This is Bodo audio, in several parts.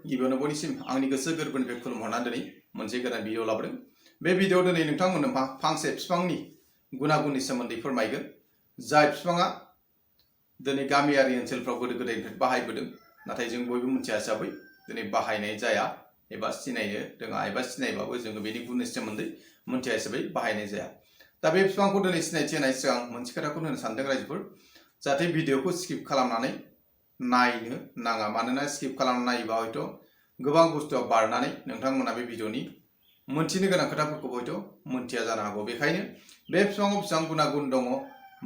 गिबियावनो बयनिसिम आंनि गोसो गोरबोनिफ्राय खुलुमहरनानै दिनै मोनसे गोदान भिडिअ लाबोदों। बे भिडिअआव दिनै नोंथांमोननो फांसे बिफांनि गुनागुननि सोमोन्दै फोरमायगोन। जाय बिफाङा दिनै गामियारि ओनसोलफ्राव गोदो गोदायनिफ्राय बाहायबोदों, नाथाय जों बयबो मिथिया हिसाबै दिनै बाहायनाय जाया एबा सिनायनो रोङा एबा सिनायबाबो जोङो बेनि गुननि सोमोन्दै मिथिया हिसाबै बाहायनाय जाया। दा बे बिफांखौ दिनै सिनायथि होनाय सिगां मोनसे खोथाखौ होनो सानदों रायजोफोर, जाहाथे भिडिअखौ स्किप खालामनानै नायनो नाङा। मानोना स्किप खालामना नायोबा हयथ' गोबां बुस्थुआ बारनानै नोंथांमोना बे भिडिअनि मोनथिनो गोनां खोथाफोरखौ हयथ' मोनथिया जानो हागौ। बेखायनो बे बिफाङाव बेसेबां गुनागुन दङ,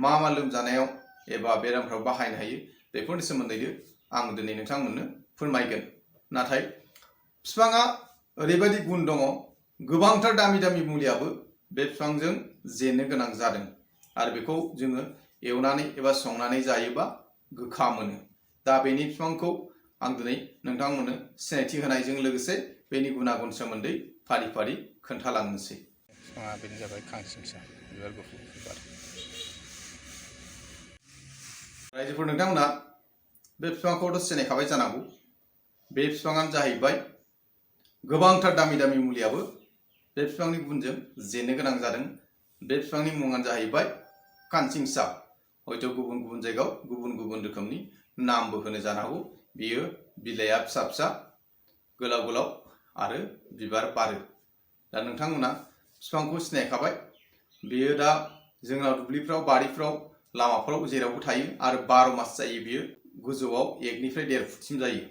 मा मा लोमजानायाव एबा बेरामफ्राव बाहायनो हायो, बेफोरनि सोमोन्दैनो आं दिनै नोंथांमोननो फोरमायगोन। नाथाय बिफाङा ओरैबायदि गुन दङ, गोबांथार दामि दामि मुलियाबो बे बिफांजों जेननो गोनां जादों आरो बेखौ जोङो एवनानै एबा संनानै जायोबा गोखा मोनो। दा बेनि बिफांखौ आं दिनै नोंथांमोननो सिनायथि होनायजों लोगोसे बेनि गुनागुन सोमोन्दै फारि फारि खोन्थालांनोसै। बिफाङा बेनो जाबाय खांसिंसा, बिबार गुफुर बिबार। रायजोफोर, नोंथांमोना बे बिफांखौथ' सिनायखाबाय जानांगौ। बे बिफाङानो जाहैबाय गोबांथार दामि दामि मुलियाबो बे बिफांनि गुनजों जेननो गोनां जादों। बे बिफांनि मुङानो जाहैबाय खानसिंसा। हयथ' गुबुन गुबुन जायगायाव गुबुन गुबुन रोखोमनि नामबो होनो जानो हागौ। बियो बिलाइया फिसा फिसा, गोलाव गोलाव आरो बिबार बारो। दा नोंथांमोना बिफांखौ सिनायखाबाय। बियो दा जोंनाव दुब्लिफ्राव, बारिफ्राव, लामाफ्राव जेरावबो थायो आरो 12 मास जायो। बियो गोजौआव 1 निफ्राय 1.5 फुटसिम जायो।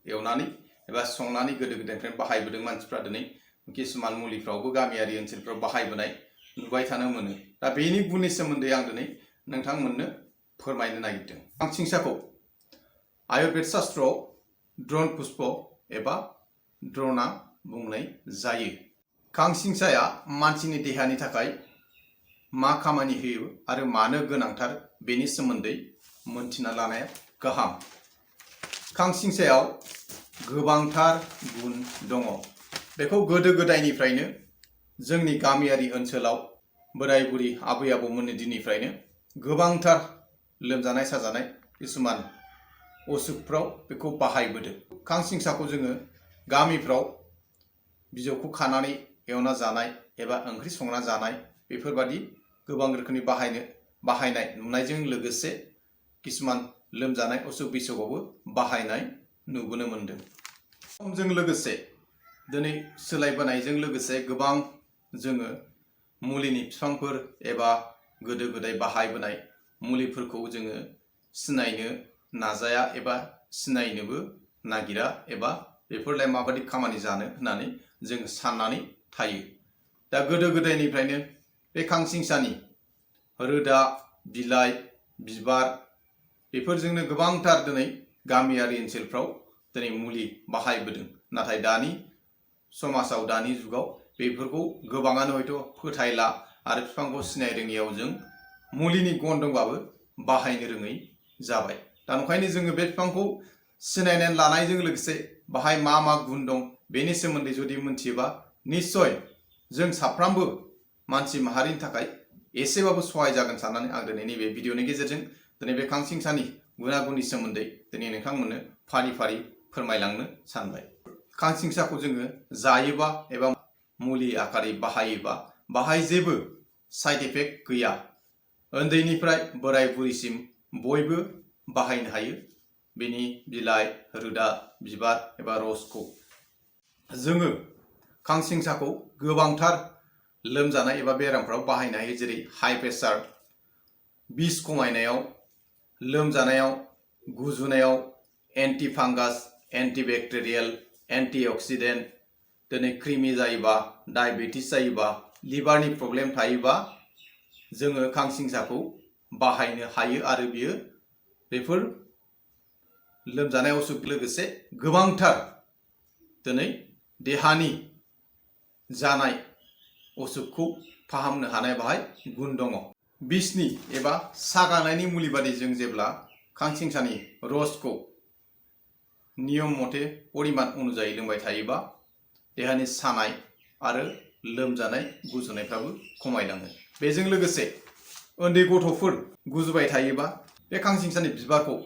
एवनानै एबा संनानै गोदो गोदायनिफ्रायनो बाहायबोदों मानसिफ्रा। दिनै किसुमान मुलिफ्रावबो गामियारि ओनसोलफ्राव बाहायबोनाय नुबाय थानो मोनो। दा बेनि गुननि सोमोन्दै आं दिनै नोंथांमोननो फोरमायनो नागिरदों। खांसिंसाखौ आयुर्वेद शास्त्रआव द्रोण पुष्प एबा द्रोणा बुंनाय जायो। खांसिंसाया मानसिनि देहानि थाखाय मा खामानि होयो आरो मानो गोनांथार, बेनि सोमोन्दै मोनथिना लानाया गाहाम। खांसिंसायाव गोबांथार गुन दङ। बेखौ गोदो गोदायनिफ्रायनो जोंनि गामियारि ओनसोलाव बोराय बुरि आबै आबौमोननि दिननिफ्रायनो गोबांथार लोमजानाय साजानाय किसुमान असुखफ्राव बेखौ बाहायबोदों। खांसिंसाखौ जोङो गामिफ्राव बिजौखौ खानानै एवना जानाय एबा ओंख्रि संना जानाय, बेफोरबादि गोबां रोखोमनि बाहायनाय नुनायजों लोगोसे किसुमान लोमजानाय असुख बिसुखआवबो बाहायनाय नुबोनो मोनदों। समजों लोगोसे दिनै सोलायबोनायजों लोगोसे गोबां जोङो मुलिनि बिफांफोर एबा गोदो गोदाय बाहायबोनाय मुलिफोरखौ जोङो सिनायनो नाजाया एबा सिनायनोबो नागिरा, एबा बेफोरलाय माबायदि खामानि जानो होननानै जों साननानै थायो। दा गोदो गोदायनिफ्रायनो बे खांसिंसानि रोदा, बिलाइ, बिबार, बेफोरजोंनो गोबांथार दिनै गामियारि ओनसोलफ्राव दिनै मुलि बाहायबोदों। नाथाय दानि समाजाव, दानि जुगाव बेफोरखौ गोबाङानो हयथ' फोथायला आरो बिफांखौ सिनाय रोङियाव जों मुलिनि गन दंबाबो बाहायनो रोङै जाबाय। दा ओंखायनो जोङो बे बिफांखौ सिनायनानै लानायजों लोगोसे बाहाय मा मा गुन दं बेनि सोमोन्दै जुदि मोनथियोबा निस्सय जों साफ्रोमबो मानसि माहारिनि थाखाय एसेबाबो सहाय जागोन साननानै आं दिनै नैबे भिडिअनि गेजेरजों दिनै बे खांसिंसानि गुनागुननि सोमोन्दै दिनै नोंथांमोननो फारि फारि फोरमायलांनो सानबाय। खांसिंसाखौ जोङो जायोबा एबा मुलि आकारै बाहायोबा बाहाय जेबो साइड इफेक्ट गैया। उन्दैनिफ्राय बोराय बुरैसिम बयबो बाहायनो हायो। बेनि बिलाइ, रोदा, बिबार एबा रसखौ जोङो खांसिंसाखौ गोबांथार लोमजानाय एबा बेरामफ्राव बाहायनो हायो। जेरै हाइ प्रेसार, बिस खमायनायाव, लोमजानायाव, गुजुनायाव, anti फांगास, anti bacterial, anti oxidant, दिनै क्रिमि जायोबा, डायबेटिस जायोबा, लिभारनि प्रब्लेम थायोबा जोङो खांसिंसाखौ बाहायनो हायो आरो बियो बेफोर लोमजानाय असुख लोगोसे गोबांथार दिनै देहानि जानाय असुखखौ फाहामनो हानाय बाहाय गुन दङ। बिसनि एबा सागानायनि मुलि बादि जों जेब्ला खांसिंसानि रसखौ नियम मथे परिमान अनुजायै लोंबाय थायोबा देहानि सानाय आरो लोमजानाय गुजुनायफ्राबो खमायलाङो। बेजों लोगोसे उन्दै गथ'फोर गुजुबाय थायोबा बे खांसिंसानि बिबारखौ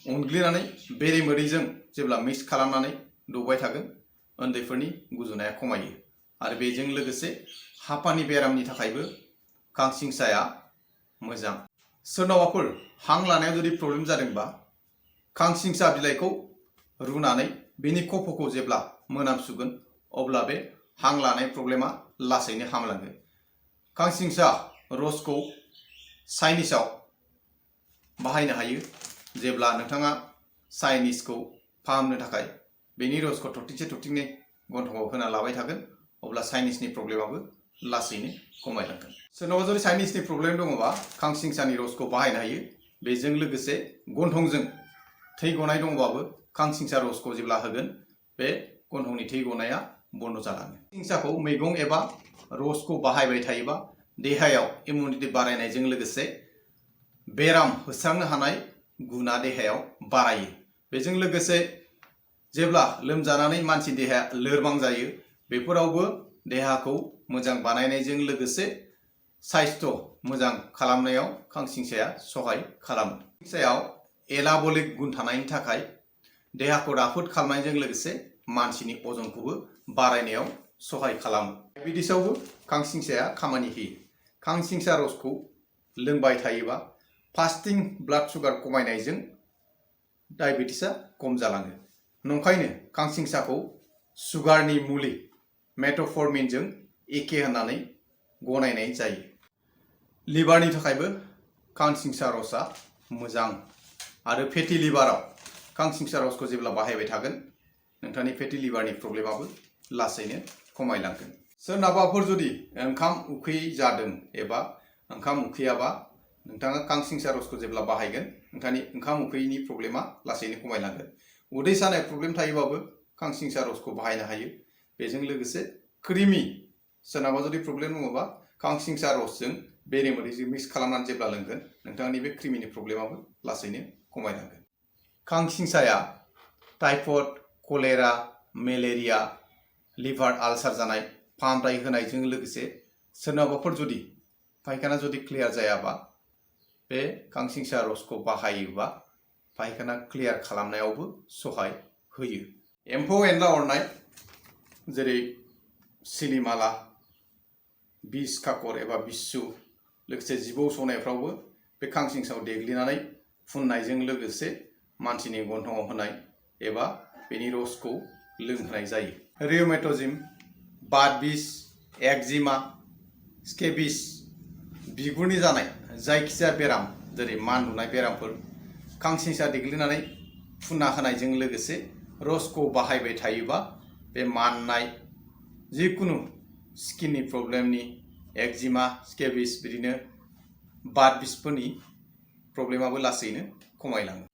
उनग्लिनानै बेरेमोदैजों जेब्ला मिक्स खालामनानै दौबाय थागोन उन्दैफोरनि गुजुनाया खमायो आरो बेजों लोगोसे हापानि बेरामनि थाखायबो खांसिंसाया मोजां। सोरनावबाफोर हां लानायाव जुदि प्रब्लेम जादोंबा खांसिंसा बिलाइखौ रुनानै बेनि खफ'खौ जेब्ला मोनामसुगोन अब्ला बे हां लानाय प्रब्लेमा लासैनो हामलांगोन। खांसिंसा रसखौ साइनिसाव बाहायनो हायो। जेब्ला नोंथाङा साइनिसखौ फाहामनो थाखाय बेनि रसखौ थरथिंसे थरथिंनै गन्थंआव होना लाबाय थागोन अब्ला साइनिसनि प्रब्लेमाबो लासैनो खमायलांगोन। सोरनावबा जुदि साइनिसनि प्रब्लेम दङबा खांसिंसानि रसखौ बाहायनो हायो। बेजों लोगोसे गन्थंजों थै गनाय दंबाबो खांसिंसा रसखौ जेब्ला होगोन बे गन्थंनि थै गनाया बन्द जालाङो। खांसिंसाखौ मैगं एबा रसखौ बाहायबाय थायोबा देहायाव इम्युनिटि बारायनायजों लोगोसे बेराम होस्रांनो हानाय गुना देहायाव बारायो। बेजों लोगोसे जेब्ला लोमजानानै मानसि देहाया लोरबां जायो बेफोरावबो देहाखौ मोजां बानायनायजों लोगोसे साइस्थ' मोजां खालामनायाव खांसिंसाया सहाय खालामो। खांसिंसायाव एलाबलिक गुन थानायनि थाखाय देहाखौ राफोद खालामनायजों लोगोसे मानसिनि अजनखौबो बारायनायाव सहाय खालामो। डायबिटिसआवबो खांसिंसाया खामानि होयो। खांसिंसा रसखौ लोंबाय थायोबा फास्टिं ब्लाड सुगार खमायनायजों डायबिटिसआ खम जालाङो। नंखायनो खांसिंसाखौ सुगारनि मुलि मेटफर्मिनजों एखे होननानै गनायनाय जायो। लिभारनि थाखायबो खांसिंसा रसआ मोजां आरो फेटि लिभाराव खांसिंसा रसखौ जेब्ला बाहायबाय थागोन नोंथांनि फेटि लिभारनि प्रब्लेमाबो लासैनो खमायलांगोन। सोरनाबाफोर जुदि ओंखाम उखैयै जादों एबा ओंखाम उखैयाबा नोंथाङा खांसिंसा रसखौ जेब्ला बाहायगोन नोंथांनि ओंखाम उखैयैनि प्रब्लेमा लासैनो खमायलांगोन। उदै सानाय प्रब्लेम थायोबाबो खांसिंसा रसखौ बाहायनो हायो। बेजों लोगोसे क्रिमि सोरनाबा जुदि प्रब्लेम दङबा खांसिंसा रसजों बेरेमोदैजों मिक्स खालामनानै जेब्ला लोंगोन नोंथांनि बे क्रिमिनि प्रब्लेमाबो लासैनो खमायलांगोन। खांसिंसाया टाइफड, कलेरा, मेलेरिया, लिभार आलसार जानाय फाहामथाय होनायजों लोगोसे सोरनाबाफोर जुदि फाइखाना जुदि क्लियार जायाबा बे खांसिंसा रसखौ बाहायोबा फाइखाना क्लियार खालामनायावबो सहाय होयो। एम्फौ एनला अरनाय जेरै सिलिमाला, बिस खाखर एबा बिस्सु लोगोसे जिबौ सौनायफ्रावबो बे खांसिंसाखौ देग्लिनानै फुननायजों लोगोसे मानसिनि गन्थंआव होनाय एबा बेनि रसखौ लोंहोनाय जायो। रिउमेटजिम, बात बिस, एक्जिमा, स्केबिस, बिगुरनि जानाय जायखिजाया बेराम जेरै मानलुनाय बेरामफोर खांसिंसा देग्लिनानै फुनना होनायजों लोगोसे रसखौ बाहायबाय थायोबा बे माननाय जिखुनु स्किननि प्रब्लेमनि एक्जिमा, स्केबिस बिदिनो बात बिसफोरनि प्रब्लेमाबो लासैनो खमायलाङो।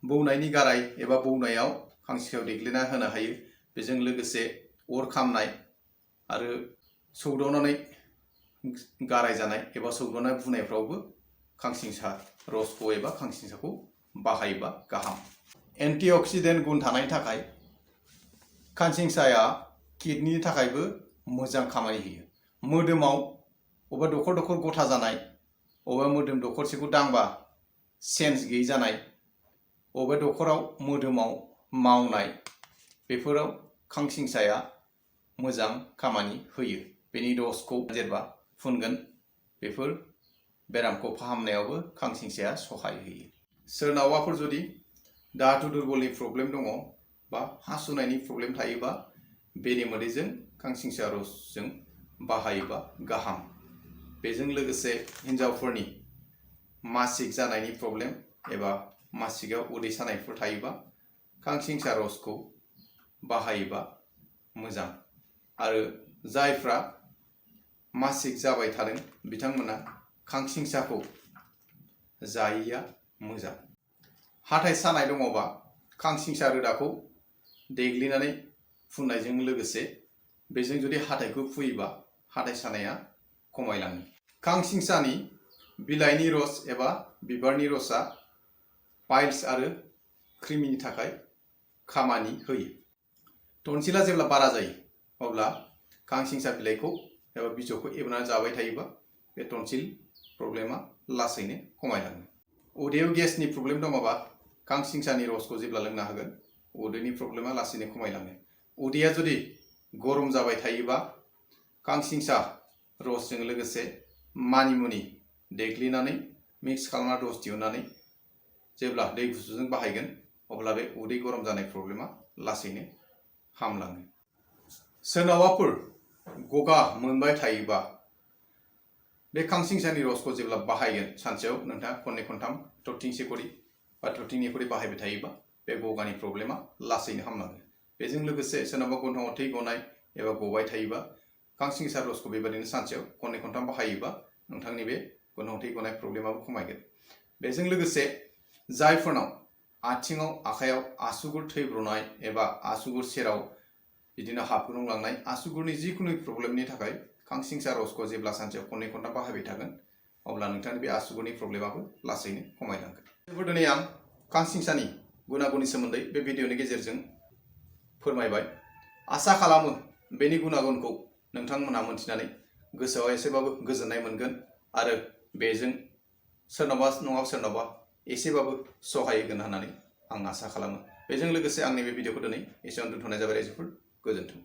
बौनायनि गाराय एबा बौनायाव खांसिंसायाव देग्लिना होनो हायो। बेजों लोगोसे अर खामनाय आरो सौदावनानै गाराय जानाय एबा सौदावनाय बुनायफ्रावबो खांसिंसा रसखौ एबा खांसिंसाखौ बाहायोबा गाहाम। एन्टिअक्सिडेन्ट गुन थानायनि थाखाय खांसिंसाया किडनिनि थाखायबो मोजां खामानि होयो। मोदोमाव अबेबा दखर दखर गथा जानाय, अबेबा मोदोम दखरसेखौ दांबा सेन्स गैयै जानाय, अबेबा दखराव मोदोमाव मावनाय बेफोराव खांसिंसाया मोजां खामानि होयो। बेनि रसखौ जेब्ला फुनगोन बेफोर बेरामखौ फाहामनायावबो खांसिंसाया सहाय होयो। सोरनावबाफोर जुदि धातु दुर्बलनि प्रब्लेम दङ बा हासुनायनि प्रब्लेम थायोबा बेरेमोदैजों खांसिंसा रसजों बाहायोबा गाहाम। बेजों लोगोसे हिन्जावफोरनि मासिक जानायनि प्रब्लेम एबा मासिकआव उदै सानायफोर थायोबा खांसिंसा रसखौ बाहायोबा मोजां। आरो जायफ्रा मासिक जाबाय थादों बिथांमोना खांसिंसाखौ जायैया मोजां। हाथाइ सानाय दङबा खांसिंसा रोदाखौ देग्लिनानै फुननायजों लोगोसे बेजों जुदि हाथाइखौ फुयोबा हाथाइ सानाया खमायलाङो। खांसिंसानि बिलाइनि रस एबा बिबारनि रसआ पाइल्स आरो क्रिमिनि थाखाय खामानि होयो। टनसिला जेब्ला बारा जायो अब्ला खांसिंसा बिलाइखौ एबा बिजौखौ एवनानै जाबाय थायोबा बे टनसिल प्रब्लेमा लासैनो खमायलाङो। उदैयाव गेसनि प्रब्लेम दङबा खांसिंसानि रसखौ जेब्ला लोंना होगोन उदैनि प्रब्लेमा लासैनो खमायलाङो। उदैया जुदि गरम जाबाय थायोबा खांसिंसा रसजों लोगोसे मानिमुनि देग्लिनानै मिक्स खालामना रस दिहुननानै जेब्ला दै गुसुजों बाहायगोन अब्ला बे उदै गरम जानाय प्रब्लेमा लासैनो हामलाङो। सोरनावाफोर गगा मोनबाय थायोबा बे खांसिंसानि रसखौ जेब्ला बाहायगोन सानसेयाव नोंथाङा खननै खनथाम थरथिंसे खरि बा थरथिंनै खरि बाहायबाय थायोबा बे गगानि प्रब्लेमा लासैनो हामलाङो। बेजों लोगोसे सोरनाबा गन्थंआव थै गनाय एबा गबाय थायोबा खांसिंसा रसखौ बेबायदिनो सानसेयाव खननै खनथाम बाहायोबा नोंथांनि बे गन्थं थै गनाय प्रब्लेमाबो खमायगोन। बेजों लोगोसे जायफोरनाव आथिङाव आखायाव आसुगुर थैब्रनाय एबा आसुगुर सेराव बिदिनो हाबग्लुंलांनाय आसुगुरनि जिखुनु प्रब्लेमनि थाखाय खांसिंसा रसखौ जेब्ला सानसेयाव खननै खनथाम बाहायबाय थागोन अब्ला नोंथांनि बे आसुगुरनि प्रब्लेमाबो लासैनो खमायलांगोन। दिनै आं खांसिंसानि गुनागुननि सोमोन्दै बे भिडिअनि गेजेरजों फोरमायबाय। आसा खालामो बेनि गुनागुनखौ नोंथांमोनहा मोनथिनानै गोसोआव एसेबाबो गोजोननाय मोनगोन आरो बेजों सोरनावबा नङाबा सोरनावबा एसेबाबो सहाय होगोन होननानै आं आसा खालामो। बेजों लोगोसे आंनि बे भिडिअखौ दिनै एसेयावनो दोनथ'नाय जाबाय रायजोफोर। गोजोन्थों।